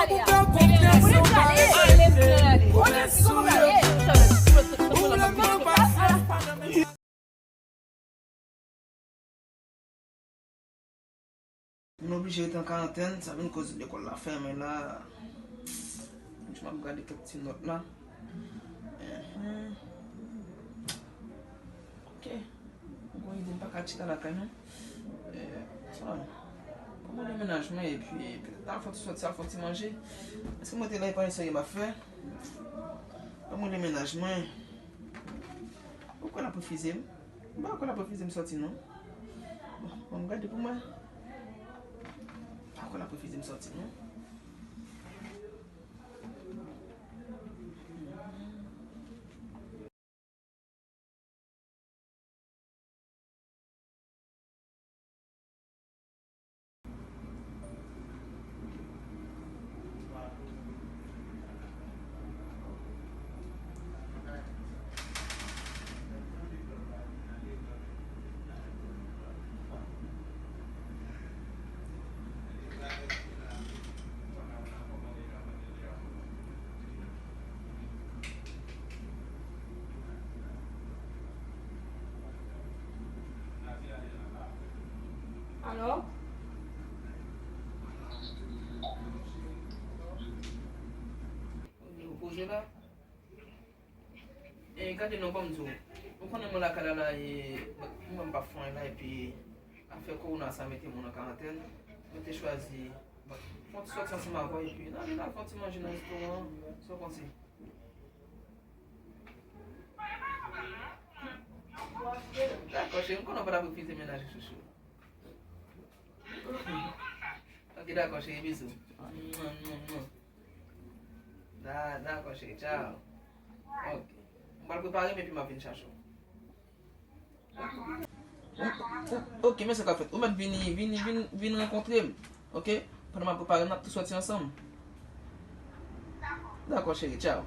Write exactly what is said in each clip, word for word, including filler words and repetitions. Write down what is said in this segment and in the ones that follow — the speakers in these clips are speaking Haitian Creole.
Mwen oblije rete an karantèn, sa vin koz lekòl la fèmen la. Mwen ap gade kèk ti nòt la. Enhen. Ok. Mwen gon ide, m pa ka chita lakay non. Eh, sa, mwen mande mennaj mwen, epi petèt al fè yon ti sòti, al fè yon ti manje. Paske mwen te la, e pa yon serye m ap fè. Mwen mande mennaj mwen. Ou kwè l ap refize m? M pa kwè l ap refize m sòti non. Bon, bon, m gade pou mwen. M pa kwè l ap refize m sòti non. Alo? Ou poze la? E, gade non, ban m di w. Ou konnen mwen lakay la la, e, mwen m pa fè anyen la, epi afè kowona sa mete moun an karantèn. Mwen te chwazi, bon, fè yon ti sòti ansanm avè w, epi n ale la, fè yon ti manje nan restoran, sa w panse? Dakò, cheri, m konnen w pa t ap refize mennaj ou, chouchou. Ok, dakò, cheri, bizou. Mwen, mwen, mwen. Da-, dakò, cheri, tchao. Ok. M pral prepare m epi m ap vin chache w. Ok, men sa k ap fèt. Ou mèt vini, vini, vin, vin rankontre m. Ok? Pandan m ap prepare m, n ap tou sòti ansanm. Dakò, cheri, tchao.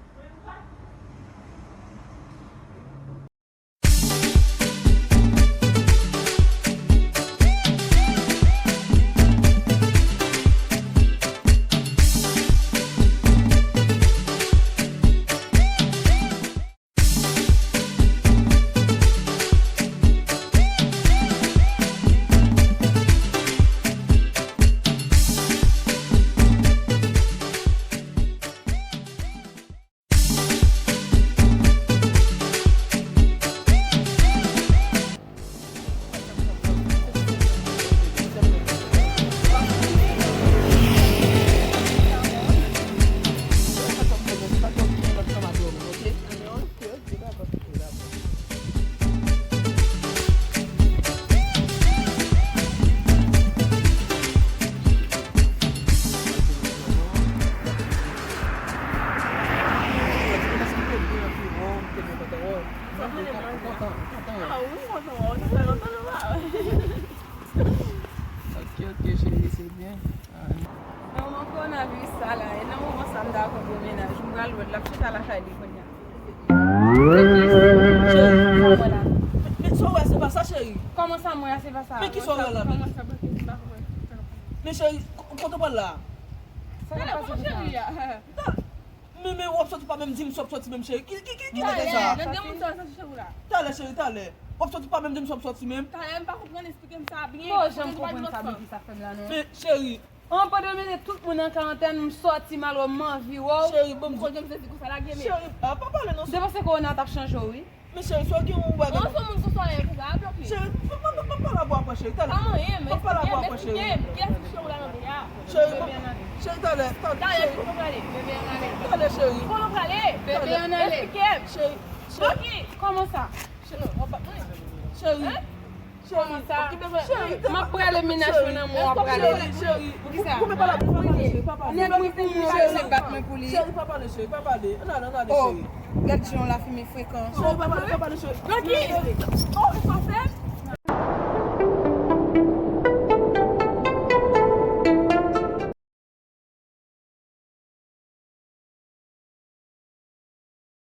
Sa mande manje. Ah wi, m kontan wè w. Sa fè lontan nou pa wè. Ok, ok, cheri, se byen. Ah. Nan moman kowonaviris sa la, e nan moman sa m ta konn gwo mennaj, m pral wè l, l ap chita lakay li kounye a. Cheri, sa w wè la? Men, men sa w wè, se pa sa, cheri. Kòman sa m wè a, se pa sa? Men ki sa w wè la, men? Men cheri, k-, kote w pral la? Sa k ap pase konsa? Men, men w ap sòti, w pa menm di m si w ap sòti menm, cheri. Ki, ki, ki, ki nèg sa? Talè, lè gen moun sa sòti chez ou la. Talè, cheri, talè. W ap sòti, w pa menm di m si w ap sòti menm. Talè, m pa konprann, eksplike m sa byen. Bon, jan m konprann sa, men ki sa k fè m la, non? Men, cheri. An, pandan m mete tout moun an karantèn, m sòti, m al wè, m anvi wè w. Cheri, bon, m kote m sezi konsa, lage men. Cheri, ah, pa pale non. M te panse kowona t ap chanje w, wi. Men cheri, si w gen yon bagay. An, se moun konsa, e pou gade, ok. Cheri, pa, pa, pa, pa pale avè w apre, cheri. Talè. Pa manyen, men pa pale avè w apre, cheri. Eksplike m, eksplike m. Kiyès ki chez ou la nan peyi a? Cheri, bon, cheri, talè, talè, talè, cheri. Bebe ann ale. Talè, cheri. Kote w prale? Bebe ann ale. Eksplike m. Cheri, cheri. Ok. Kòman sa? Cheri, cheri. Kòman sa? Cheri, m ap prale mennaj mwen nan mwen, w ap prale. Cheri, cheri. Poukisa? Nèg mwen pou mwen, w ap se bat mwen pou li. Cheri, pa pale, cheri, pa pale. Ann ale, ann ale, cheri. Gad jan w lafimen frekan. Cheri, pa pale, pa pale, cheri. Nan ki? Oh, ou pa fè?